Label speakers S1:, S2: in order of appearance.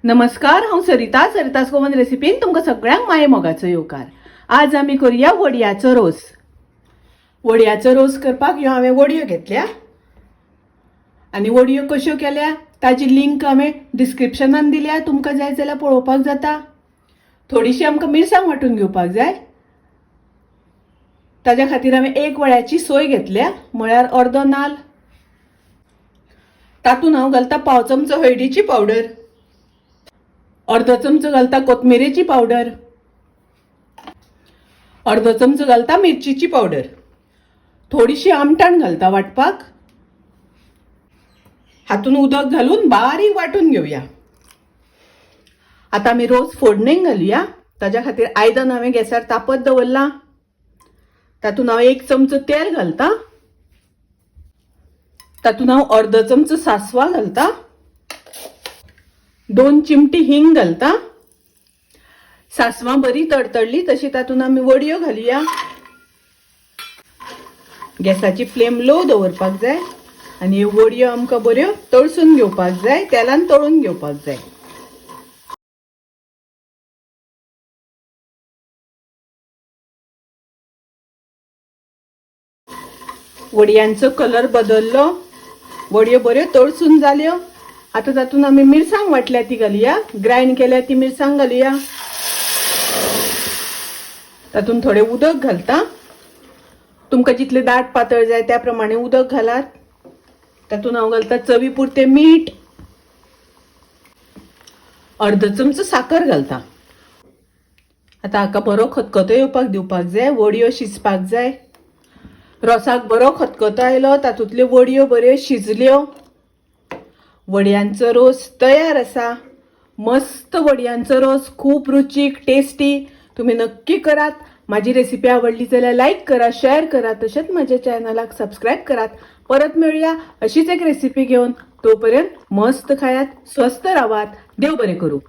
S1: नमस्कार, हांव सरिता. सरितास गोवन रेसिपीन तुमकां सगळ्यांक माये मोगाचो येवकार. आज आमी करुया वडयाचो रोस. वडयाचो रोस करपाक ह्यो हांवें वडयो घेतल्या आनी वडयो कश्यो केल्या ताजी लिंक हांवें डिस्क्रिप्शनान दिल्या, तुमकां जाय जाल्यार पळोवपाक जाता. थोडीशी आमकां मिरसांग वांटून घेवपाक जाय. ताज्या खातीर हांवें एक वळ्याची सोय घेतल्या, म्हळ्यार अर्दो नाल. तातूंत हांव घालता पाव चमचो हळदीची पावडर, अर्दो चमचो घालता कोथमिरेची पावडर, अर्दो चमचो घालता मिरचीची पावडर, थोडीशी आमटाण घालता वांटपाक. हातून उदक घालून बारीक वांटून घेवया. आतां आमी रोस फोडणेक घालुया. ताज्या खातीर आयदन हांवें गॅसार तापत दवरलां. तातूंत हांव एक चमचो तेल घालता, तातूंत हांव अर्दो चमचो सासवां घालता, 2 चिमटी हिंग घालता. सासवां बरी तडतडली तशी तातूंत आमी वडयो घालुया. गॅसाची फ्लेम लो दवरपाक जाय आनी ह्यो वडयो आमकां बऱ्यो तळसून घेवपाक जाय, तेलान तळून घेवपाक जाय. वडयांचो कलर बदललो, वडयो बऱ्यो तळसून जाल्यो. आतां तातूंत आमी मिरसांग वांटल्या ती घालुया, ग्रायंड केल्या ती मिरसांग घालुया. तातूंत थोडें उदक घालता. तुमकां जितलें दाट पातळ जाय त्या प्रमाणे उदक घालात. तातूंत हांव घालता चवी पुरतें मीठ, अर्दो चमचो साकर घालता. आतां हाका बरो खतखतो येवपाक दिवपाक जाय, वडयो शिजपाक जाय. रोसाक बरो खतखतो आयलो, तातूंतल्यो वडयो बऱ्यो शिजल्यो. वडयांचो रोस तयार आसा. मस्त वडयांचो रोस, खूब रुचीक, टेस्टी. तुमी नक्की करात. माझी रेसिपी आवडली जाल्यार लायक करा, शेअर करा, तशेंच माझ्या चॅनलाक सबस्क्रायब करात. परत मेळुया अशीच एक रेसिपी घेवन. तोपर्यंत मस्त खायात, स्वस्थ रावात. देव बरें करूं.